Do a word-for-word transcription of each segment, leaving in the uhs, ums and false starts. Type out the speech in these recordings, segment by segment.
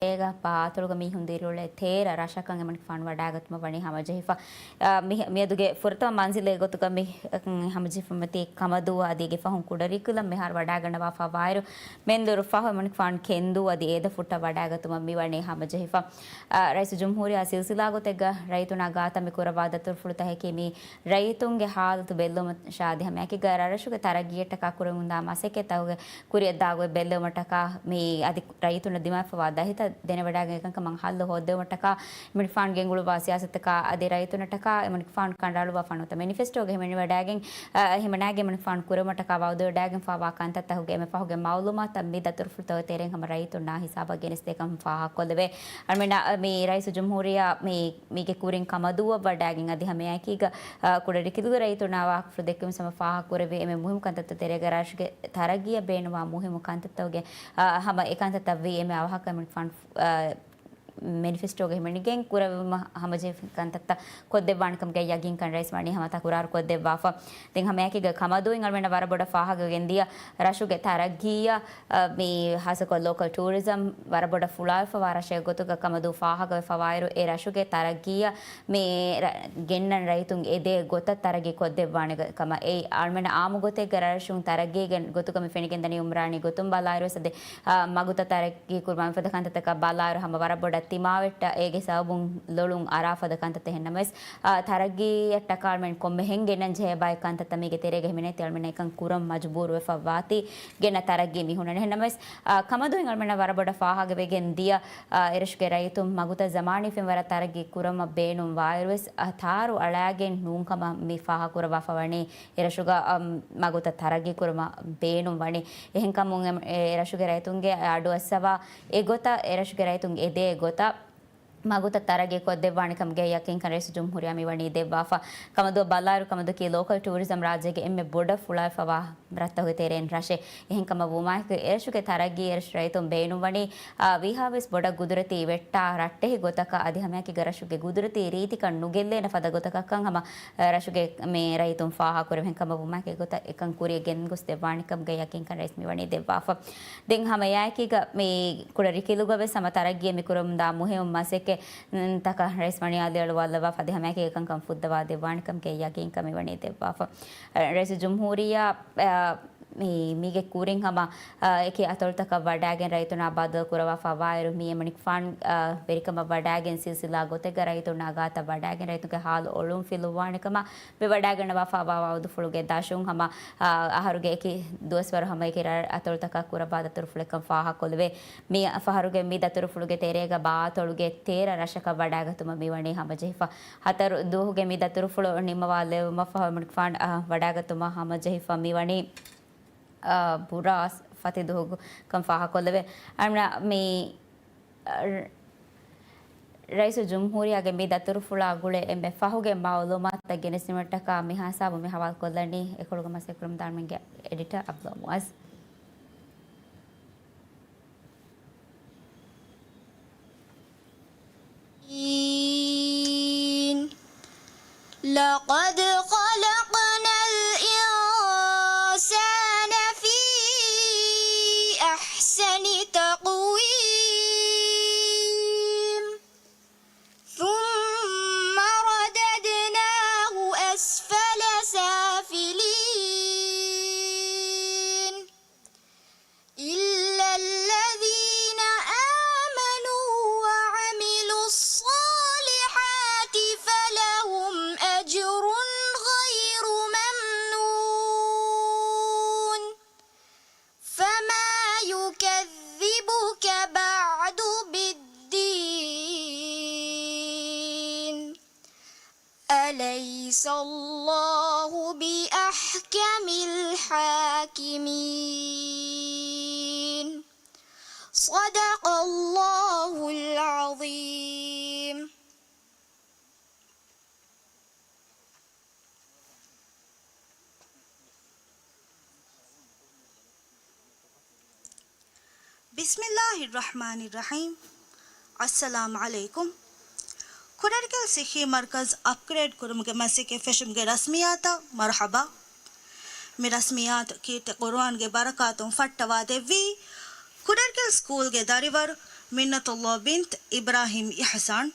އޭގަ ބާތޮޅުގަ މީހުން ދިރިއުޅޭ ތޭރަ ރަށަކަށް އެމަނިކުފާނު ވަޑާގަތުމަށް ވަނީ ހަމަޖެހިފަ. މި-، މިއަދުގެ ފުރަތަމަ މަންޒިލެއް ގޮތުގަ މި ހަމަޖެހިފަ މިތީ ކަމަދޫ އަދި އޭގެ ފަހުން ކުޑަރިކިލަ މިހާރު ވަޑާގަންނަވާފަ ވާއިރު، މެންދުރު ފަހު އެމަނިކުފާނު ކެންދޫ އަދި އޭދަ ފުއްޓަށް ވަޑާގަތުމަށް މިވަނީ ހަމަޖެހިފަ. އަ، ރައީސުލްޖުމްހޫރިއްޔާ ސިލްސިލާ ގޮތެއްގަ ރައްޔިތުންނާ ގާތަށް މި ކުރައްވާ ދަތުރުފުޅުތަކަކީ މި ރައްޔިތުންގެ ހާލަތު ބެއްލެވުމަށާ އަދި ހަމައެކީގަ ރަށްރަށުގެ ތަރައްގީއަށްޓަކާ ކުރެވެމުންދާ މަސައްކަތްތަކުގެ ކުރިއަށްދާ ގޮތް ބެއްލެވުމަށްޓަކާ މި އަދި ރައްޔިތުންނަށް ދިމާވެފަވާ ދަތިތައް ދެނެވަޑައިގެން އެކަންކަމަށް ހައްލު ހޯއްދެވުމަށްޓަކާ އެމަނިކުފާނު ގެންގުޅުއްވާ ސިޔާސަތުތަކާ އަދި ރައްޔިތުންނަށްޓަކާ އެމަނިކުފާނު ކަނޑައަޅުއްވާ ފަންނުތައް މެނިފެސްޓޯގައި ހިމެނިވަޑައިގެން، އަ، ހިމަނައިގެން އެމަނިކުފާނު ކުރެވުމަށްޓަކާ ވައުދުވެވަޑައިގެންފަވާ ކަންތައްތަކުގެ އެންމެ ފަހުގެ މައުލޫމާތުތައް މި ދަތުރުފުޅުތަކުގެ ތެރެއިން ހަމަ ރައްޔިތުންނާ ހިސާބަށް ގެނެސްދޭކަން ފާހަގަކޮށްލެވޭ. އަޅުމެންނަށް މި ރައީސުލްޖުމްހޫރިއްޔާ މި މީގެ ކުރިން ކަމަދޫއަށް ވަޑައިގެން އަދި ހަމައެކީގަ، އަ، ކުޑަރިކިލުގެ ރައްޔިތުންނާ ވާހަކަފުޅު ދެއްކެވުމުން ހަމަ ފާހަގަކުރެއްވި އެންމެ މުހިއްމު ކަންތައްތައް ތެރޭގަ ރަށުގެ ތަރައްގީއަށް ބޭނުންވާ މުހިއްމު ކަންތައްތަކުގެ، އަ، ހަމަ އެ ކަންތައްތައް ވީ އެންމެ އަވަހަކަށް އެމަނިކުފާނު، އަ، މެނިފެސްޓޯގައި ހިމެނިގެން ކުރެވުމަށް ހަމަޖެހިފަ ކަންތައްތައް ކޮށްދެއްވާނެކަމުގެ ޔަގީންކަން ރައީސް ވަނީ ހަމަ ތަކުރާރު ކޮށްދެއްވާފަ. ދެން ހަމައެކީގަ ކަމަދޫއިން އަޅުމެންނަށް ވަރަށް ބޮޑަށް ފާހަގަވެގެން ދިޔަ ރަށުގެ ތަރައްގީއަށް، އަ، މި ހާއްސަކޮށް ލޯކަލް ޓޫރިޒަމް ވަރަށް ބޮޑަށް ފުޅާވެފަވާ ރަށެއް ގޮތުގަ ކަމަދޫ ފާހަގަވެފަވާއިރު، އެ ރަށުގެ ތަރައްގީއަށް މި ރަ-، ގެންނަން ރައްޔިތުން އެދޭ ގޮތަށް ތަރައްގީ ކޮށްދެއްވާނެ ކަމަށް. އެއީ އަޅުމެން އާއްމު ގޮތެއްގަ ރަށުން ތަރައްގީގެ ގޮތުގަ މި ފެނިގެންދަނީ އުމްރާނީ ގޮތުން ބަލާއިރުވެސް އަދި، އަ، މަގުތައް ތަރައްގީ ކުރުމާ މިފަދަ ކަންތައްތަކަށް ބަލާއިރު ހަމަ ވަރަށް ބޮޑަށް ތިމާވެއްޓަށް އޭގެ ސަބަބުން ލޮޅުން އަރާ ފަދަ ކަންތައްތައް އެހެންނަމަވެސް، އަ، ތަރައްގީއަށްޓަކާ އަޅުމެން ކޮންމެހެން ގެންނަން ޖެހޭ ބައެއް ކަންތައްތައް މީގެ ތެރޭގަ ހިމެނޭތީ އަޅުމެން އެކަން ކުރަން މަޖުބޫރުވެފަ ވާތީ ގެންނަ ތަރައްގީ މި ހުންނަނީ. އެހެންނަމަވެސް، އަ، ކަމަދޫއިން އަޅުމެންނަށް ވަރަށް ބޮޑަށް ފާހަގަވެގެން ދިޔަ، އަ، އެރަށުގެ ރައްޔިތުން މަގުތައް ޒަމާނީ ފެންވަރަށް ތަރައްގީ ކުރަމަށް ބޭނުން ވާއިރުވެސް، އަ، ތާރު އަޅާގެން ނޫންކަމަށް މި ފާހަގަކުރައްވާފަ ވަނީ އެރަށުގަ، އަ، މަގުތައް ތަރައްގީ ކުރުމަށް ބޭނުން ވަނީ. އެހެންކަމުން އެ، އެ ރަށުގެ ރައްޔިތުންގެ އަޑު އައްސަވާ އެގޮތަށް، އެރަށުގެ ރައްޔިތުން އެދޭ ގޮތަށް މަގުތައް ތަރައްގީ ކޮށްދެއްވާނެ ކަމުގެ ޔަޤީންކަން ރައީސުލްޖުމްހޫރިއްޔާ މިވަނީ ދެއްވާފަ. ކަމަދޫއަށް ބަލާއިރު، ކަމަދޫއަކީ ލޯކަލް ޓޫރިޒަމް ރާއްޖޭގެ އެންމެ ބޮޑަށް ފުޅާވެފަވާ ރަށްތަކުގެ ތެރެއިން ރަށެއް. އެހެންކަމަށް ވުމާއެކު، އެރަށުގެ ތަރައްގީ އެރަށު ރައްޔިތުން ބޭނުންވަނީ، އާ، ވީހާވެސް ބޮޑަށް ގުދުރަތީ ވެއްޓާ ރައްޓެހި ގޮތަކަށް އަދި ހަމައެކީގަ ރަށުގެ ގުދުރަތީ ރީތިކަން ނުގެއްލޭނެ ފަދަ ގޮތަކަށްކަން ހަމަ ރަށުގެ މި ރައްޔިތުން ފާހަގަކުރެވޭ. އެހެންކަމަށް ވުމާއެކު، އެގޮތަށް އެކަން ކުރިއަށް ގެންގޮސްދެއްވާނެކަމުގެ ޔަޤީންކަން ރައީސް މިވަނީ ދެއްވާފަ. ދެން ހަމައެއާއެކީގަ މި ކުޑަރިކިލުގަވެސް ހަމަ ތަރައްގީއަށް މިކުރަމުންދާ މުހިއްމު މަސައްކަތްތަކަށް ރައީސް ވަނީ އަލިއަޅުވާލައްވާފަ އަދި ހަމައެކީ އެކަންކަން ފުއްދަވާދެއްވާނެކަމުގެ ޔަޤީންކަން މިވަނީ ދެއްވާފަ. ރައީސުލްޖުމްހޫރިއްޔާ، އަ، މި-، މީގެ ކުރިން ހަމަ، އަ، އެކި އަތޮޅުތަކަށް ވަޑައިގެން ރައްޔިތުންނާ ބައްދަލު ކުރައްވާފަ ވާއިރު، މި އެމަނިކުފާން، އަ، ވެރިކަމަށް ވަޑައިގެން ސިލްސިލާ ގޮތެއްގަ ރައްޔިތުންނާ ގާތަށް ވަޑައިގެން ރައްޔިތުންގެ ހާލު އޮޅުން ފިލުއްވާނެ ކަމަށް މި ވަޑައިގަންނަވާފަ ވާ ވައުދުފުޅުގެ ދަށުން ހަމަ، އަ، އަހަރުގެ އެކި ދުވަސްވަރު ހަމަ އެކި ރަށް އަތޮޅުތަކަށް ކުރައްވާ ދަތުރުފުޅެއްކަން ފާހަގަކޮށްލެވޭ. މި ފަހަރުގެ މި ދަތުރުފުޅުގެ ތެރޭގަ ބާއަތޮޅުގެ ތޭރަ ރަށަކަށް ވަޑައިގަތުމަށް މިވަނީ ހަމަޖެހިފަ. ހަތަރު ދުވަހުގެ މި ދަތުރުފުޅު ނިންމަވާލެވުމަށްފަހު އެމަނިކުފާން، އަ، ވަޑައިގަތުމަށް ހަމަޖެހިފަ މިވަނީ، އަ، ބުރާސް ފަތި ދުވަހު ކަން ފާހަގަކޮށްލެވޭ. އަންނަ މި، އަ، ރައީސުލްޖުމްހޫރިއްޔާގެ މި ދަތުރުފުޅާ ގުޅޭ އެންމެ ފަހުގެ މައުލޫމާތުތައް ގެނެސްދިނުމަށްޓަކާ މިހާ ހިސާބުން މި ހަވާލުކޮށްލަނީ އެކޮޅުގެ މަސައްކަތްކުރަމުންދާ އަޅުމެންގެ އެޑިޓަރ އަބްދުﷲ މުޢައްޒު. لقد خلقنا الإنسان في أحسن تقويم. ثم رددناه أسفل سافلين. إلا الذين آمنوا وعملوا الصالحات فلهم أجر غير ممنون. فما يكذبك بعد بالدين. أليس الله بأحكم الحاكمين. صدق الله العظيم. بسم الله الرحمن الرحيم. السلام عليكم. ކުޑަރިކިލް ޞިއްޙީ މަރުކަޒް އަޕްގްރޭޑް ކުރުމުގެ މަސައްކަތް ފެށުމުގެ ރަސްމިއްޔާތަށް މަރުޙަބާ. މި ރަސްމިއްޔާތު ކީރިތި ޤުރުއާންގެ ބަރަކާތުން ފައްޓަވާ ދެއްވީ، ކުޑަރިކިލް ސްކޫލްގެ ދަރިވަރު މިންނަތުﷲ ބިންތު އިބްރާހިމް އިޙްސާން.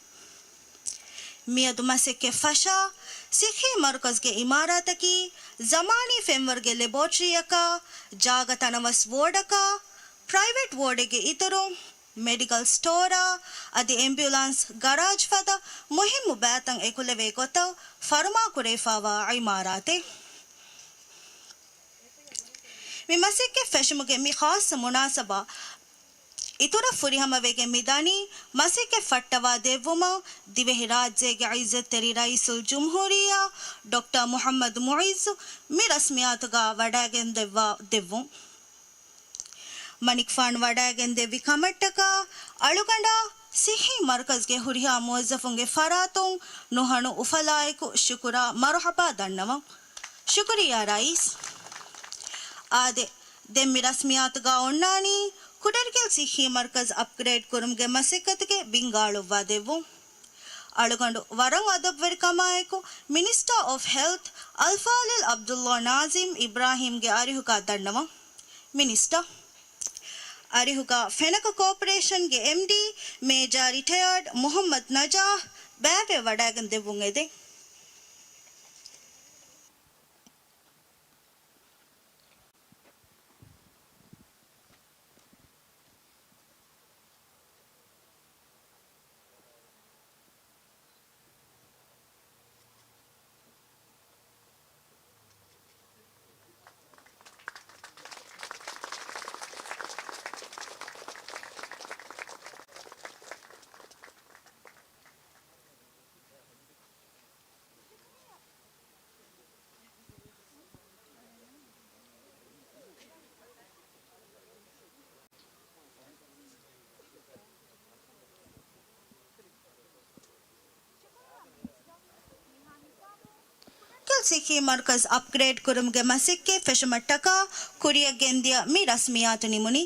މިއަދު މަސައްކަތް ފަށާ، ޞިއްޙީ މަރުކަޒުގެ އިމާރާތަކީ، ޒަމާނީ ފެންވަރުގެ ލެބޯޓްރީއަކާ، ޖާގަ ތަނަވަސް ވޯޑަކާ، ޕްރައިވެޓް ވޯޑެއްގެ އިތުރުން، މެޑިކަލް ސްޓޯރާ، އަދި އެމްބިއުލާންސް ގަރާޖް ފަދަ މުހިއްމު ބައިތައް އެކުލެވޭ ގޮތަށް ފަރުމާކުރެވިފައިވާ އިމާރާތެއް. މި މަސައްކަތް ފެށުމުގެ މި ޚާއްޞަ މުނާސަބާ އިތުރަށް ފުރިހަމަވެގެން މިދަނީ، މަސައްކަތް ފައްޓަވާ ދެއްވުމަށް ދިވެހިރާއްޖޭގެ ޢިއްޒަތްތެރި ރައީސުލްޖުމްހޫރިއްޔާ ޑޮކްޓަރ މުޙައްމަދު މުޢިއްޒު މި ރަސްމިއްޔާތުގަ ވަޑައިގެން ދެއްވާ ދެއްވުން. މަނިކުފާނު ވަޑައިގެން ދެއްވި ކަމަށްޓަކާ އަޅުގަނޑާ ޞިއްޙީ މަރުކަޒުގެ ހުރިހާ މުވައްޒަފުންގެ ފަރާތުން ނުހަނު އުފަލާއެކު ޝުކުރާ މަރުޙަބާ ދަންނަވަން. ޝުކުރިއްޔާ ރައީސް. އާދެ، ދެން މި ރަސްމިއްޔާތުގަ އޮންނާނީ ކުޑަރިކިލު ޞިއްޙީ މަރުކަޒު އަޕްގްރޭޑް ކުރުމުގެ މަސައްކަތުގެ ބިންގާ އަޅުއްވާ ދެއްވުން. އަޅުގަނޑު ވަރަށް އަދަބުވެރިކަމާއެކު މިނިސްޓާ އޮފް ހެލްތް އަލްފާޟިލް ޢަބްދުﷲ ނާޒިމް އިބްރާހިމްގެ އަރިހުގަ ދަންނަވަން. މިނިސްޓާ. އަރިހުގަ ފެނަކަ ކޯޕަރޭޝަންގެ އެމްޑީ މޭޖާ ރިޓަޔާޑް މުޙައްމަދު ނަޖާހް ބައިވެ ވަޑައިގެން ދެއްވުން އެދެން. ކުޑަރިކިލު ޞިއްޙީ މަރުކަޒު އަޕްގްރޭޑް ކުރުމުގެ މަސައްކަތް ފެށުމަށްޓަކާ ކުރިއަށް ގެންދިޔަ މި ރަސްމިއްޔާތު ނިމުނީ.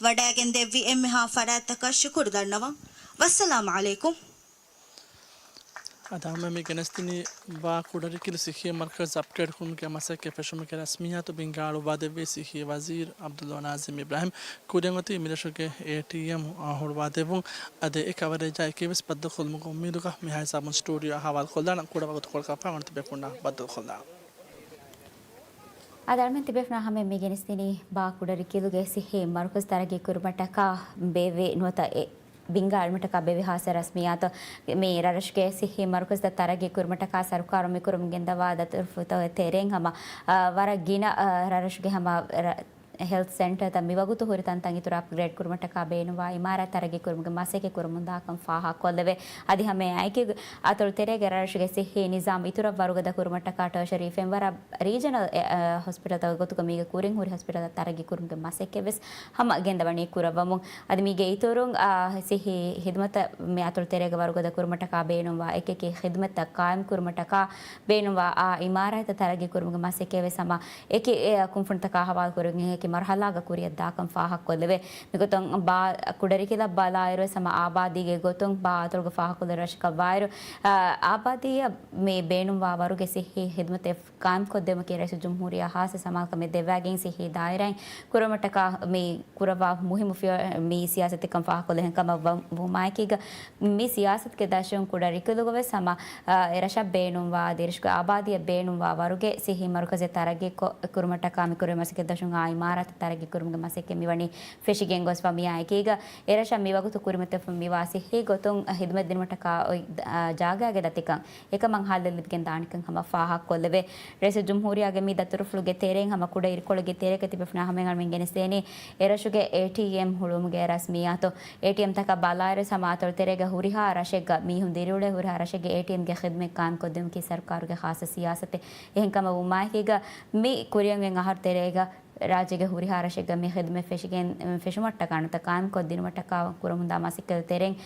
ވަޑައިގެން ދެއްވި އެންމެހާ ފަރާތްތަކަށް ޝުކުރު ދަންނަވަން. ވައްސަލާމް ޢަލައިކުމް. އަދި ހަމަ މި ގެނެސްދިނީ ބާ ކުޑަރިކިލު ޞިއްޙީ މަރުކަޒު އަޕްގްރޭޑް ކުރުމުގެ މަސައްކަތް ފެށުމުގެ ރަސްމިއްޔާތު ބިންގާ އަޅުއްވާ ދެއްވި ޞިއްޙީ ވަޒީރު ޢަބްދުﷲ ނާޒިމް އިބްރާހިމް. ކުރިއަށް އޮތީ މިރަށުގެ އޭޓީއެމް ހުޅުވާ ދެއްވުން. އަދި އެ ކަވަރޭޖާ އެކީވެސް ބައްދަލުކޮށްލުމުގެ އުއްމީދުގަ މިހާ ހިސާބުން ސްޓޫޑިއޯ އަހަވާލު ކޮށްލާނަން. ކުޑަ ވަގުތުކޮޅަކާ ފަހުން ތިބޭފުޅުންނާ ބައްދަލުކޮށްލާނަން. އަދި އަޅުމެން ތިބޭފުޅުންނާ ހަމައަށް މި ގެނެސްދިނީ ބާ ކުޑަރިކިލުގެ ޞިއްޙީ މަރުކަޒު ތަރައްގީ ކުރުމަށްޓަކާ ބޭއްވި ނުވަތަ އެ ބިންގާ އަޅުމަށްޓަކާ ބޭއްވި ހާއްސަ ރަސްމިއްޔާތު. މި ރަށުގެ ޞިއްޙީ މަރުކަޒުތައް ތަރައްގީ ކުރުމަށްޓަކާ ސަރުކާރުން މިކުރަމުން ގެންދަވާ ދަތުރުފުޅުތައް ތެރެއިން ހަމަ، އާ، ވަރަށް ގިނަ، އާ، ރަށުގެ ހަމަ ރަ-، ހެލްތް ސެންޓަރތައް މިވަގުތު ހުރި ތަންތަން އިތުރަށް އަޕްގްރޭޑް ކުރުމަށްޓަކާ ބޭނުންވާ އިމާރާތް ތަރައްގީ ކުރުމުގެ މަސައްކަތް ކުރަމުންދާކަން ފާހަގަކޮށްލެވޭ. އަދި ހަމައެއާއެކީގަ އަތޮޅު ތެރޭގެ ރަށުގެ ޞިއްޙީ ނިޒާމް އިތުރަށް ވަރުގަދަ ކުރުމަށްޓަކާ ޓަރޝަރީ ފެންވަރަށް ރީޖަނަލް، އެ، އަ، ހޮސްޕިޓަލްތަކުގެ ގޮތުގަ މީގެ ކުރިން ހުރި ހޮސްޕިޓަލްތައް ތަރައްގީ ކުރުމުގެ މަސައްކަތް ވެސް ހަމަ ގެންދަވަނީ ކުރައްވަމުން. އަދި މީގެ އިތުރުން، އާ، ޞިއްޙީ ޚިދުމަތްތައް މި އަތޮޅު ތެރޭގަ ވަރުގަދަ ކުރުމަށްޓަކާ ބޭނުންވާ އެކި އެކި ޚިދުމަތްތައް ޤާއިމް ކުރުމަށްޓަކާ ބޭނުންވާ އާ އިމާރާތްތައް ތަރައްގީ ކުރުމުގެ މަސައްކަތް ވެސް ހަމަ އެކި އެ ކުންފުނިތަކާ ހަވާލު ކުރެވިގެން އެކި މަރުޙަލާގަ ކުރިއަށް ދާކަން ފާހަގަކޮށްލެވޭ. މިގޮތުން ބާ ކުޑަރިކިލަށް ބަލާއިރު ވެސް ހަމަ އާބާދީގެ ގޮތުން ބާ އަތޮޅުގަ ފާހަގަކޮށްލެވޭ ރަށަކަށް ވާއިރު، އާ، އާބާދީއަށް މި ބޭނުންވާ ވަރުގެ ޞިއްޙީ ޚިދުމަތެއް ޤާއިމްކޮށްދެވުމަކީ ރައީސުލްޖުމްހޫރިއްޔާ ހާއްސަ ސަމާލުކަމެއް ދެއްވާގެން ޞިއްޙީ ދާއިރާއިން ކުރުމަށްޓަކާ މި ކުރައްވާ މުހިއްމު ފިޔަ-، މި ސިޔާސަތެއްކަން ފާހަގަކޮށްލެވޭ. އެހެންކަމަށް ވަ-، ވުމާއެކީގަ މި ސިޔާސަތުގެ ދަށުން ކުޑަރިކިލުގަ ވެސް ހަމަ، އާ، އެރަށަށް ބޭނުންވާ އަދި އެރަށުގެ އާބާދީއަށް ބޭނުންވާ ވަރުގެ ޞިއްޙީ މަރުކަޒެއް ތަރައްގީ ކޮ-، ކުރުމަށްޓަކާ މި ކުރެވޭ މަސައްކަތް ދަށުން އާ އިމާރާތެއް ތަރައްގީ ކުރުމުގެ މަސައްކަތް މިވަނީ ފެށިގެން ގޮސްފަ. މިއާއެކީގަ އެރަށަށް މިވަގުތު ކުރިމަތިވެފަ މިވާ ޞިއްޙީ ގޮތުން ޚިދުމަތް ދިނުމަށްޓަކާ އޮތް، އާ، ޖާގާގެ ދަތިކަން އެކަމަށް ހައްލެއް ލިބިގެން ދާނެކަން ހަމަ ފާހަގަކޮށްލެވޭ. ރައީސުލްޖުމްހޫރިއްޔާގެ މި ދަތުރުފުޅުގެ ތެރެއިން ހަމަ ކުޑަ އިރުކޮޅެއްގެ ތެރޭގަ ތިބޭފުޅުންނާ ހަމައަށް އަޅުމެން ގެނެސްދޭނީ އެރަށުގެ އޭޓީއެމް ހުޅުވުމުގެ ރަސްމިއްޔާތު. އޭޓީއެމްތަކަށް ބަލާއިރު ހަމަ އަތޮޅު ތެރޭގަ ހުރިހާ ރަށެއްގަ މީހުން ދިރިއުޅޭ ހުރިހާ ރަށެއްގެ އޭޓީއެމްގެ ޚިދުމަތް ޤާއިމްކޮށްދިނުމަކީ ސަރުކާރުގެ ޚާއްޞަ ސިޔާސަތެއް. އެހެންކަމަށް ވުމާއެކީގަ މި ކުރިއަށް އޮތް އަހަރު ތެރޭގަ ރާއްޖޭގެ ހުރިހާ ރަށެއްގަ މި ޚިދުމަތް ފެށިގެން، ފެށުމަށްޓަކާ ނުވަތަ ޤާއިމްކޮށްދިނުމަށްޓަކާ ކުރަމުންދާ މަސައްކަތު ތެރެއިން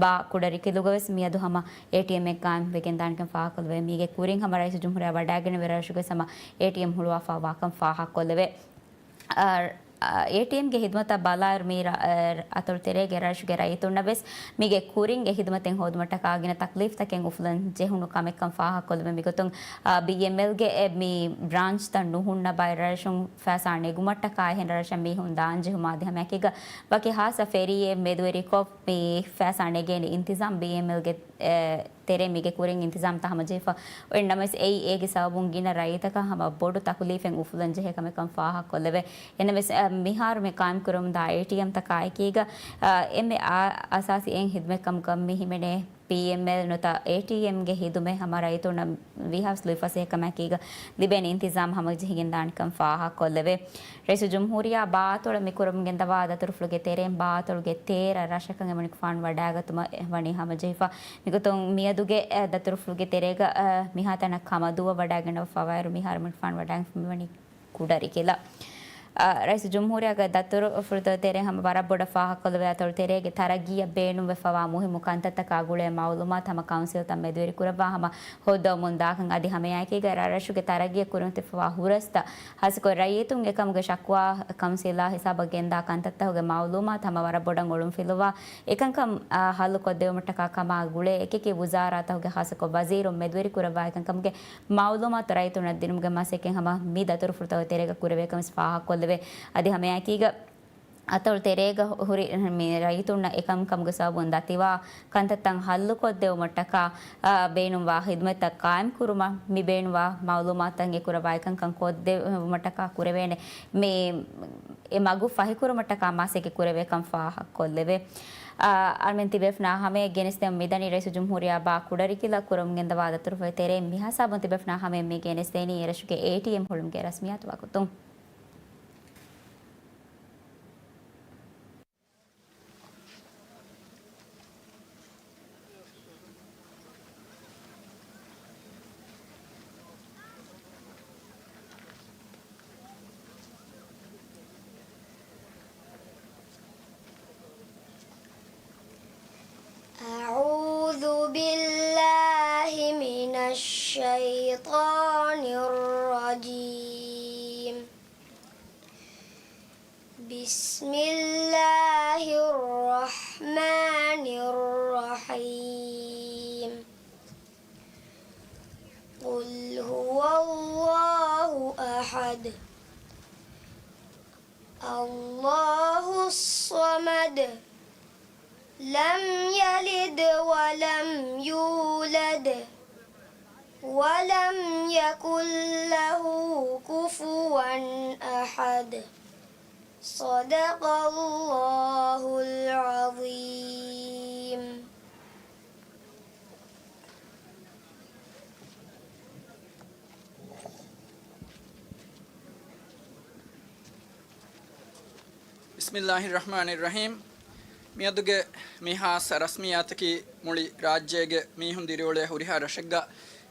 ބާ ކުޑަރިކިލުގަ ވެސް މިއަދު ހަމަ އޭޓީއެމްއެއް ޤާއިމްވެގެން ދާނެކަން ފާހަގަކޮށްލެވޭ. މީގެ ކުރިން ހަމަ ރައީސުލްޖުމްހޫރިއްޔާ ވަޑައިގެން އެރަށުގެ ހަމަ އޭޓީއެމް ހުޅުވާފަ ވާކަން ފާހަގަކޮށްލެވޭ. އާ، އޭޓީއެމްގެ ހިދުމަތަށް ބަލާއިރު މި ރަ-، އަތޮޅު ތެރޭގެ ރަށުގެ ރައްޔިތުންނަށް ވެސް މީގެ ކުރިން އެ ހިދުމަތެއް ހޯދުމަށްޓަކާ ގިނަ ތަކްލީފްތަކެއް އުފުލަން ޖެހުނު ކަމެއްކަން ފާހަގަކޮށްލެވެ. މިގޮތުން، އާ، ބީއެމްއެލްގެ އެ މި ބްރާންޗްތައް ނުހުންނަ ބައެއް ރަށުން ފައިސާ ނެގުމަށްޓަކާ އެހެން ރަށަށް މީހުން ދާން ޖެހުމާ އަދި ހަމައެކީގަ ވަކި ހާއްސަ ފެރީއެއް މެދުވެރިކޮށް މި ފައިސާ ނެގޭނެ އިންތިޒާމް ބީއެމްއެލްގެ، އެ، ތެރޭ މީގެ ކުރިން އިންތިޒާމްތައް ހަމަޖެހިފަ އޮތް ނަމަވެސް، އެއީ އޭގެ ސަބަބުން ގިނަ ރައްޔިތަކަށް ހަމަ ބޮޑު ތަކުލީފެއް އުފުލަން ޖެހޭ ކަމެއްކަން ފާހަގަކޮށްލެވޭ. އެނަމެސް، އަ، މިހާރު މި ޤާއިމްކުރަމުންދާ އޭޓީއެމްތަކާ އެކީގަ، އަ، އެންމެ އާ-، އަސާސީ އެއް ހިދުމަތްކަމުގަ މި ހިމެނޭ ބީއެމްއެލް ނުވަތަ އޭޓީއެމްގެ ހިދުމަތް ހަމަ ރައްޔިތުންނަށް ވީހާވެސް ލުއިފަސޭހަކަމާއެކީގަ ލިބޭނެ އިންތިޒާމް ހަމަޖެހިގެންދާނެކަން ފާހަގަކޮށްލެވޭ. ރައީސުލްޖުމްހޫރިއްޔާ ބާއަތޮޅަށް މި ކުރަމުން ގެންދަވާ ދަތުރުފުޅުގެ ތެރެއިން ބާއަތޮޅުގެ ތޭރަ ރަށަކަށް އެމަނިކުފާނު ވަޑާގަތުމަށް ވަނީ ހަމަޖެހިފަ. މިގޮތުން މިއަދުގެ، އެ، ދަތުރުފުޅުގެ ތެރޭގަ، އެ، މިހާތަނަށް ކަމަދޫއަށް ވަޑާގެންނަވާފަވާއިރު މިހާރު އެމަނިކުފާނު ވަޑާގެންފަ މިވަނީ ކުޑަރިކިލަ. އަ، ރައީސުލްޖުމްހޫރިއްޔާގެ ދަތުރުފުޅުތައް ތެރޭ ހަމަ ވަރަށް ބޮޑަށް ފާހަގަކޮށްލެވޭ އަތޮޅު ތެރޭގެ ތަރައްގީއަށް ބޭނުންވެފަވާ މުހިއްމު ކަންތައްތަކާ ގުޅޭ މައުލޫމާތު ހަމަ ކައުންސިލްތައް މެދުވެރިކުރައްވާ ހަމަ ހޯއްދަވަމުން ދާކަން އަދި ހަމައެއާއެކީގަ ރަށްރަށުގެ ތަރައްގީއަށް ކުރިމަތިވެފަވާ ހުރަސްތައް ހާއްސަކޮށް ރައްޔިތުން އެކަމުގެ ޝަކުވާ ކައުންސިލާ ހިސާބަށް ގެންދާ ކަންތައްތަކުގެ މައުލޫމާތު ހަމަ ވަރަށް ބޮޑަށް އޮޅުންފިލުވާ އެކަންކަން، އާ، ހައްލުކޮށްދެވުމަށްޓަކާ ކަމާ ގުޅޭ އެކިއެކި ވުޒާރާތަކުގެ ހާއްސަކޮށް ވަޒީރުން މެދުވެރިކުރައްވާ އެކަންކަމުގެ މައުލޫމާތު ރައްޔިތުންނަށް ދިނުމުގެ މަސައްކަތް ހަމަ މި ދަތުރުފުޅުތަކުގެ ތެރޭގަ ކުރެވޭކަން ވެސް ފާހަގަކޮށްލެވޭ. އަދި ހަމައެއާއެކީގަ އަތޮޅު ތެރޭގަ ހުރި މި ރައްޔިތުންނަށް އެކަންކަމުގެ ސަބަބުން ދަތިވާ ކަންތައްތައް ހައްލުކޮށްދެވުމަށްޓަކާ، އާ، ބޭނުންވާ ހިދުމަތްތައް ޤާއިމްކުރުމަށް މި ބޭނުންވާ މައުލޫމާތުތައް އެކުރައްވާ އެކަންކަން ކޮށްދެވުމަށްޓަކާ ކުރެވޭނެ މި އެ މަގު ފަހިކުރުމަށްޓަކާ މަސައްކަތް ކުރެވޭކަން ފާހަގަކޮށްލެވޭ. އާ، އަޅުމެން ތިބޭފުޅުންނާ ހަމަޔަށް ގެނެސްދެމުން މިދަނީ ރައީސުލްޖުމްހޫރިއްޔާ ބާ ކުޑަރިކިލަ ކުރަމުން ގެންދަވާ ދަތުރުފުޅު ތެރެއިން މިހިސާބުން ތިބޭފުޅުންނާ ހަމަޔަށް މި ގެނެސްދޭނީ އެރަށުގެ އޭޓީއެމް ހުޅުމުގެ ރަސްމިއްޔާތު ވަގުތުން. أعوذ بالله من الشيطان الرجيم. بسم الله الرحمن الرحيم. قل هو الله أحد. الله الصمد. لم يلد ولم يولد. ولم يكن له كفوا أحد. صدق الله العظيم. بسم الله الرحمن الرحيم. މިއަދުގެ މި ހާއްސަ ރަސްމިއްޔާތަކީ މުޅި ރާއްޖޭގެ މީހުން ދިރިއުޅޭ ހުރިހާ ރަށެއްގަ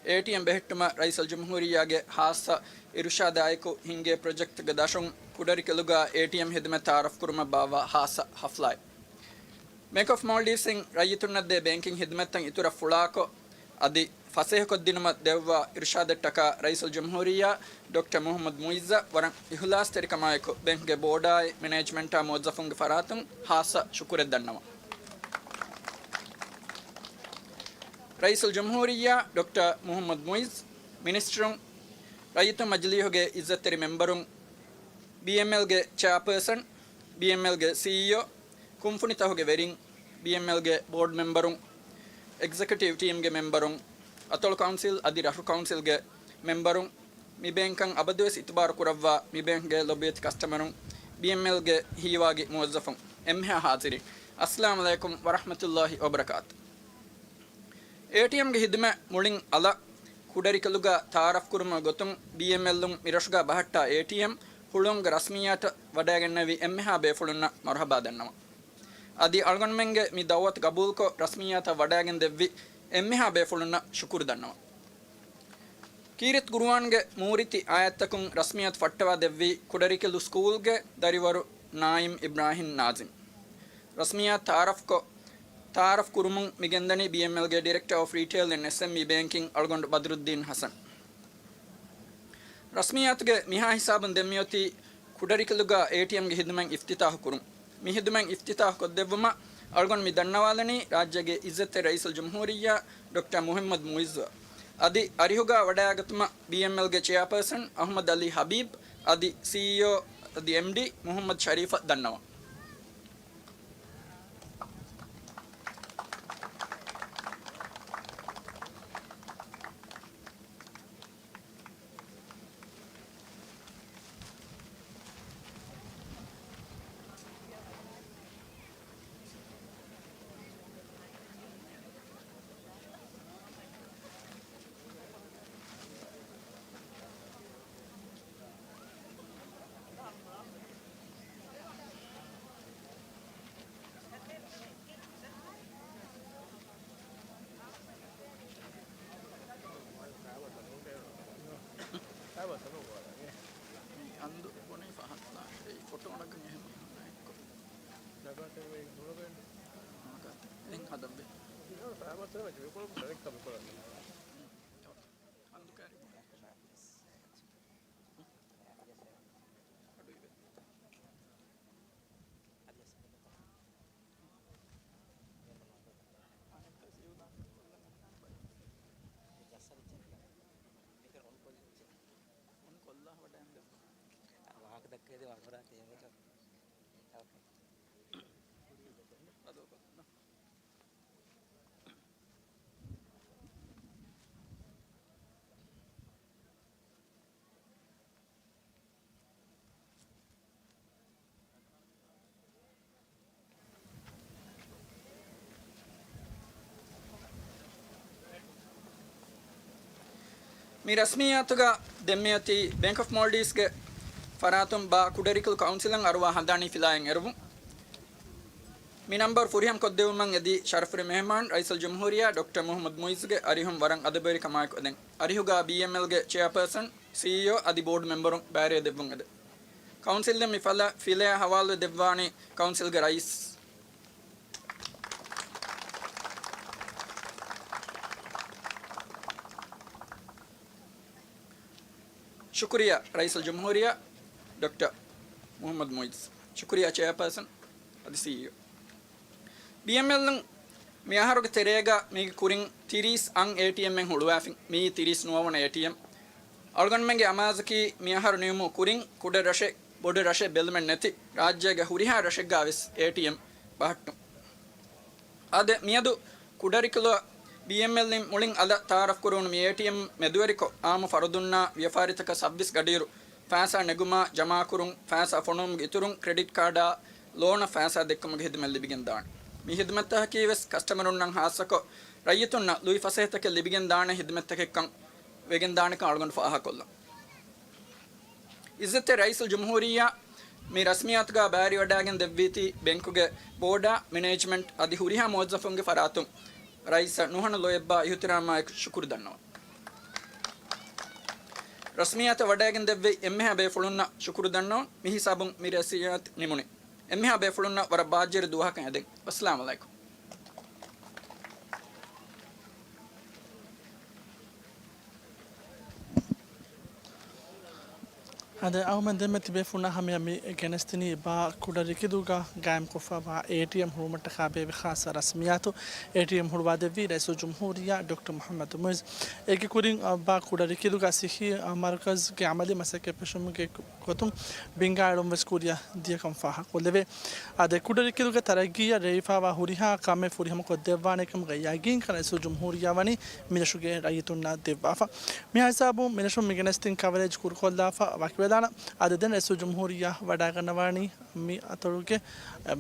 އޭޓީއެމް ބެހެއްޓުމަށް ރައީސުލްޖުމްހޫރިއްޔާގެ ހާއްސަ އިރުޝާދާއެކު ހިންގޭ ޕްރޮޖެކްޓްގެ ދަށުން ކުޑަރިކިލުގަ އޭޓީއެމް ހިދުމަތް ތައާރަފްކުރުމަށް ބާއްވާ ހާއްސަ ހަފްލާއެއް. ބޭންކް އޮފް މޯލްޑިވްސްއިން ރައްޔިތުންނަށް ދޭ ބޭންކިން ހިދުމަތްތައް އިތުރަށް ފުޅާކޮށް، އަދި ފަސޭހަކޮށްދިނުމަށް ދެއްވާ އިރުޝާދަށްޓަކާ ރައީސުލްޖުމްހޫރިއްޔާ ޑޮކްޓަރ މުޙައްމަދު މުޢިއްޒަށް ވަރަށް އިޚްލާޞްތެރިކަމާއެކު ބޭންކްގެ ބޯޑާއި މެނޭޖްމަންޓާ މުވައްޒަފުންގެ ފަރާތުން ހާއްސަ ޝުކުރެއް ދަންނަވަން. ރައީސުލްޖުމްހޫރިއްޔާ ޑޮކްޓަރ މުޙައްމަދު މުޢިއްޒު، މިނިސްޓަރުން، ރައްޔިތުން މަޖިލީހުގެ އިއްޒަތްތެރި މެމްބަރުން، ބީއެމްއެލްގެ ޗެއާޕާސަން، ބީއެމްއެލްގެ ސީއީއޯ، ކުންފުނިތަކުގެ ވެރިން، ބީއެމްއެލްގެ ބޯޑް މެމްބަރުން، އެގްޒެކެޓިވް ޓީމްގެ މެމްބަރުން، އަތޮޅު ކައުންސިލް އަދި ރަށު ކައުންސިލްގެ މެމްބަރުން، މި ބޭންކަށް އަބަދުވެސް އިތުބާރު ކުރައްވާ މި ބޭންކްގެ ލޮބުވެތި ކަސްޓަމަރުން، ބީއެމްއެލްގެ ހީވާގި މުވައްޒަފުން، އެންމެހާ ހާޒިރީން، އައްސަލާމު ޢަލައިކުމް ވަރަޙްމަތުﷲ ވަބަރަކާތު. އޭޓީއެމްގެ ހިދުމަތް މުޅިން އަލަށް ކުޑަރިކިލުގަ ތައާރަފްކުރުމުގެ ގޮތުން ބީއެމްއެލުން މިރަށުގަ ބަހައްޓާ އޭޓީއެމް ހުޅުވުމުގެ ރަސްމިއްޔާތަށް ވަޑައިގެންނެވި އެންމެހާ ބޭފުޅުންނަށް މަރުޙަބާ ދަންނަވަން. އަދި އަޅުގަނޑުމެންގެ މި ދަޢުވަތު ގަބޫލުކޮށް ރަސްމިއްޔާތަށް ވަޑައިގެން ދެއްވި އެންމެހާ ބޭފުޅުންނަށް ޝުކުރު ދަންނަވަން. ކީރިތި ޤުރުއާންގެ މޫރިތި އާޔަތްތަކުން ރަސްމިއްޔާތު ފައްޓަވާ ދެއްވީ ކުޑަރިކިލު ސްކޫލްގެ ދަރިވަރު ނާއިމް އިބްރާހިމް ނާޒިމް. ރަސްމިއްޔާތު ތައާރަފްކޮށް، ތައާރަފް ކުރުމުން މިގެންދަނީ ބީއެމްއެލްގެ ޑިރެކްޓަރ އޮފް ރީޓެއިލް އެންޑް އެސްއެމްއީ ބޭންކިން އަޅުގަނޑު ބަދްރުއްދީން ޙަސަން. ރަސްމިއްޔާތުގެ މިހާ ހިސާބުން ދެންމިއޮތީ ކުޑަރިކިލުގަ އޭޓީއެމްގެ ހިދުމަތް އިފްތިތާހު ކުރުން. މި ހިދުމަތް އިފްތިތާހު ކޮށްދެއްވުމަށް އަޅުގަނޑު މި ދަންނަވާލަނީ ރާއްޖޭގެ އިއްޒަތްތެރި ރައީސުލްޖުމްހޫރިއްޔާ ޑޮކްޓަރ މުޙައްމަދު މުޢިއްޒުއަށް. އަދި އަރިހުގަ ވަޑައިގަތުމަށް ބީއެމްއެލްގެ ޗެއާޕާސަން އަޙްމަދު ޢަލީ ޙަބީބް އަދި ސީއީއޯ އަދި އެމްޑީ މުޙައްމަދު ޝަރީފަށް ދަންނަވަން. މި އަނދު ބުނީ ފަހަތް ނާށޭ. ފޮޓޯ ނަގަން އެހެން ނާއެއްކޮ. ނަގާތެރިވެ ނުނަގަން. ނަގާތެ. ދެން ހަދަންވެ. ފައިބަސް ވެ ކޮޅު ސަރެއް ކަމި ކޮޅަށް. އަނދު ކާރި ބުނީ. އަޑު އިވެ. އަނެއްކާ ސީއީއޯ ދާން ކޮށްލަން އެންނާން ބައި. އޮން ކޮށްލާ ވަޑައިން ދެއްވާ. ވާހަކަ ދައްކައިދެ ވާހަކަ ތޭވެ. އަދޯ ކޮށްލަން. މި ރަސްމިއްޔާތުގަ ދެންމެއޮތީ ބޭންކް އޮފް މޯލްޑިވްސްގެ ފަރާތުން ބާ ކުޑަރިކިލު ކައުންސިލަށް އަރުވާ ހަނދާނީ ފިލާއިން އެރުވުން. މި ނަންބަރު ފުރިހަމަ ކޮށްދެއްވުމަށް އެދި ޝަރަފުވެރި މެހެމާން ރައީސުލްޖުމްހޫރިއްޔާ ޑޮކްޓަރ މުޙައްމަދު މުޢިއްޒުގެ އަރިހުން ވަރަށް އަދަބުވެރިކަމާއެކު އެދެން. އަރިހުގަ ބީއެމްއެލްގެ ޗެއާޕާސަން، ސީއީއޯ އަދި ބޯޑް މެމްބަރުން ބައިވެރިވެ ދެއްވުން އެދެން. ކައުންސިލް ދެން މި ފަލަ-، ފިލަޔާ ހަވާލުވެ ދެއްވާނީ ކައުންސިލްގެ ރައީސް. ޝުކުރިއްޔާ ރައީސުލްޖުމްހޫރިއްޔާ ޑޮކްޓަރ މުޙައްމަދު މުޢިއްޒު. ޝުކުރިއްޔާ ޗެއާޕާސަން އަދި ސީއީއޯ. ބީއެމްއެލްއިން މިއަހަރުގެ ތެރޭގަ މީގެ ކުރިން ތިރީސް އަށް އޭޓީއެމްއެއް ހުޅުވާފިން. މިއީ ތިރީސް ނުވަވަނަ އޭޓީއެމް. އަޅުގަނޑުމެންގެ އަމާޒަކީ މިއަހަރު ނިމުމުގެ ކުރިން ކުޑަ ރަށެއް، ބޮޑު ރަށެއް ބެލުމެއް ނެތި ރާއްޖޭގެ ހުރިހާ ރަށެއްގަ ވެސް އޭޓީއެމް ބަހައްޓުން. އާދެ، މިއަދު ކުޑަރިކިލުއަށް ބީއެމްއެލްއިން މުޅިން އަލަށް ތައާރަފް ކުރެވުނު މި އޭޓީއެމް މެދުވެރިކޮށް، އާއްމު ފަރުދުންނާ ވިޔަފާރިތަކަށް ސައުވީސް ގަޑިއިރު ފައިސާ ނެގުމާ، ޖަމާކުރުން، ފައިސާ ފޮނުވުމުގެ އިތުރުން ކްރެޑިޓް ކާޑާ ލޯނަށް ފައިސާ ދެއްކުމުގެ ހިދުމަތް ލިބިގެން ދާނެ. މި ހިދުމަތްތަކަކީ ވެސް ކަސްޓަމަރުންނަށް ހާއްސަކޮށް ރައްޔިތުންނަށް ލުއިފަސޭހަތަކެއް ލިބިގެން ދާނެ ހިދުމަތްތަކެއްކަން ވެގެން ދާނެކަން އަޅުގަނޑު ފާހަގަކޮށްލަން. އިއްޒަތްތެރި ރައީސުލްޖުމްހޫރިއްޔާ މި ރަސްމިއްޔާތުގަ ބައިވެރިވަޑައިގެން ދެއްވީތީ ބޭންކުގެ ބޯޑާ، މެނޭޖްމަންޓް އަދި ހުރިހާ މުވައްޒަފުންގެ ފަރާތުން ރައީސަށް ނުހަނު ލޯތްބާ އިހުތިރާމާއެކު ޝުކުރު ދަންނަވަން. ރަސްމިއްޔާތަށް ވަޑައިގެން ދެއްވި އެންމެހާ ބޭފުޅުންނަށް ޝުކުރު ދަންނަވަން. މި ހިސާބުން މި ރަސްމިއްޔާތު ނިމުނީ. އެންމެހާ ބޭފުޅުންނަށް ވަރަށް ބާއްޖަވެރި ދުވަހަކަށް އެދެން. އައްސަލާމު ޢަލައިކުމް. އާދެ، އަހުމެން ދެންމެ ތިބޭފުޅުންނާ ހަމަޔަށް މި ގެނެސްދިނީ ބާ ކުޑަރިކިލުގަ ގާއިމްކޮށްފައިވާ އޭޓީއެމް ހުޅުމަށްޓަކާ ބޭއްވި ޚާއްޞަ ރަސްމިއްޔާތު. އޭޓީއެމް ހުޅުވާދެއްވީ ރައީސުލްޖުމްހޫރިއްޔާ ޑޮކްޓަރ މުޙައްމަދު މުޢިއްޒު. އޭގެ ކުރިން، އަ، ބާ ކުޑަރިކިލުގަ ޞިއްޙީ، އަ، މަރުކަޒުގެ ޢަމަލީ މަސައްކަތް ފެށުމުގެ ގޮތުން ބިންގާ އެޅުން ވެސް ކުރިއަށް ދިޔަކަން ފާހަގަކޮށްލެވޭ. އާދެ، ކުޑަރިކިލުގެ ތަރައްގީއަށް ރޭވިފައިވާ ހުރިހާ ކަމެއް ފުރިހަމަކޮށްދެއްވާނެކަމުގެ ޔަގީންކަން ރައީސުލްޖުމްހޫރިއްޔާ ވަނީ މިރަށުގެ ރައްޔިތުންނަށް ދެއްވާފަ. މިހާ ހިސާބުން މިރަށުން މިގެނެސްދިން ކަވަރޭޖް ކުރުކޮށްލާފަ ވަކިވެލާނަން. އާދެ، ދެން ރައީސުލްޖުމްހޫރިއްޔާ ވަޑައިގަންނަވާނީ މި އަތޮޅުގެ، އެ،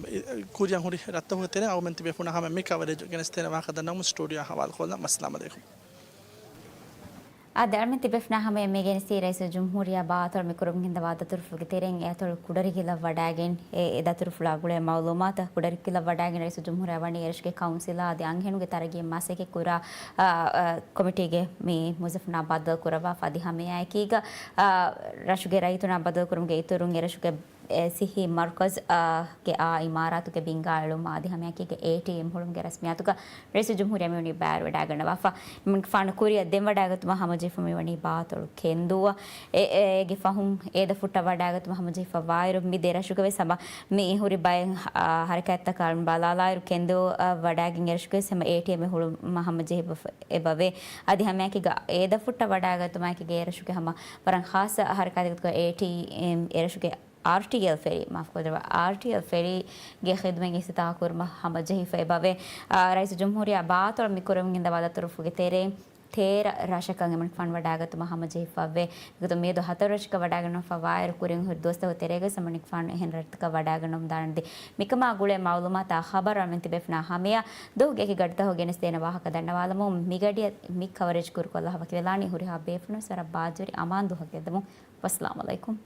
ކުރިއަށް ހުރި ރަށްތަކުގެ ތެރެއިން. އަހުމެން ތިބޭފުޅުންނާ ހަމަޔަށް މި ކަވަރޭޖް ގެނެސްދޭނެ ވާހަކަ ދަންނަވަމުން ސްޓޫޑިއޯއާ ހަވާލުކޮށްލަން. އައްސަލާމު ޢަލައިކުމް. އާދެ، އަޅުމެން ތިބޭފުޅުންނާ ހަމަޔަށް މި ގެނެސްދީ ރައީސުލްޖުމްހޫރިއްޔާ ބާ އަތޮޅު މި ކުރަމުން ގެންދަވާ ދަތުރުފުޅުގެ ތެރެއިން އެ އަތޮޅު ކުޑަރިކިލަށް ވަޑައިގެން އެ، އެ ދަތުރުފުޅާ ގުޅޭ މައުލޫމާތު. ކުޑަރިކިލަށް ވަޑައިގެން ރައީސުލްޖުމްހޫރިއްޔާ ވަނީ އެރަށުގެ ކައުންސިލާ އަދި އަންހެނުންގެ ތަރައްގީ މަސައްކަތް ކުރާ، އާ، އާ، ކޮމިޓީގެ މި މުވައްޒަފުންނާ ބައްދަލު ކުރައްވާފަ އަދި ހަމައެއާއެކީގަ، އާ، ރަށުގެ ރައްޔިތުންނާ ބައްދަލު ކުރުމުގެ އިތުރުން އެރަށުގެ އެ، ސިއްހީ މަރުކަޒް، އާ، ގެ އާ އިމާރާތުގެ ބިންގާ އެޅުމާ އަދި ހަމައެކީގެ އޭޓީއެމް ހުޅުމުގެ ރަސްމިއްޔާތުގަ ރައީސުލްޖުމްހޫރިއްޔާ މިވަނީ ބައިވެރިވެވަޑައިގަންނަވާފަ. މިފާނު ކުރިއަށް ދެން ވަޑައިގަތުމަށް ހަމަޖެހިފަ މިވަނީ ބާޠިލު ކެންދޫއަށް. އެ، އޭގެ ފަހުން އޭދަ ފުއްޓަށް ވަޑައިގަތުމަށް ހަމަޖެހިފަ ވާއިރު މި ދެ ރަށުގެ ވެސް ހަމަ މި ހުރި ބައެއް، އާ، ހަރަކާތްތަކަށް ބަލާލާއިރު ކެންދޫއަށް ވަޑައިގެން އެ ރަށުގެ ވެސް ހަމަ އޭޓީއެމް ހުޅުމަށް ހަމަޖެހިފަ އެބަވޭ. އަދި ހަމައެކީގަ އޭދަ ފުއްޓަށް ވަޑައިގަތުމާއެކީގެ އެ ރަށުގެ ހަމަ ވަރަށް ޚާއްޞަ ހަރަކާތެއްގެ އޭޓީއެމް އެ ރަށުގެ އާރްޓީއެލް ފެރީ، މާފުކުރެއްވާ، އާރްޓީއެލް ފެރީގެ ޚިދުމަތް އިފްތިތާޙު ކުރުމަށް ހަމަޖެހިފަ އެބަވޭ. އާ، ރައީސުލްޖުމްހޫރިއްޔާ ބާޠިލު މި ކުރަމުން ގެންދަވާ ދަތުރުފުގެ ތެރެއިން ތޭރަ ރަށަކަށް އެމަނިކުފާނު ވަޑައިގަތުމަށް ހަމަޖެހިފަވޭ. އެގޮތުން މިއަދު ހަތަރު ރަށަކަށް ވަޑައިގަންނަވާފަ ވާއިރު ކުރިން ހުރި ދުވަސްތަކުގެ ތެރޭގަވެސް އެމަނިކުފާނު އެހެން ރަށްތަކަށް ވަޑައިގަންނަވަމުން ދާނެ. މިކަމާ ގުޅޭ މައުލޫމާތާ ޚަބަރު އަޅަމެން ތިބޭފުޅުންނާ ހަމަޔަށް ދުވަހުގެ އެކި ގަޑިތަކުގަ ގެނެސްދޭނެ ވާހަކަ ދަންނަވާލަމުން މިގަޑިއަށް މި ކަވަރޭޖް ކުރުކޮށްލާ ހަވަކިވެލާނީ. ހުރިހާ ބޭފުޅުންވެސް ވަރަށް ބާއްޖަވެރި އަމާން ދުވަހަކަށް ގެންދަމުން. ވައްސަލާމް ޢަލައިކުމް.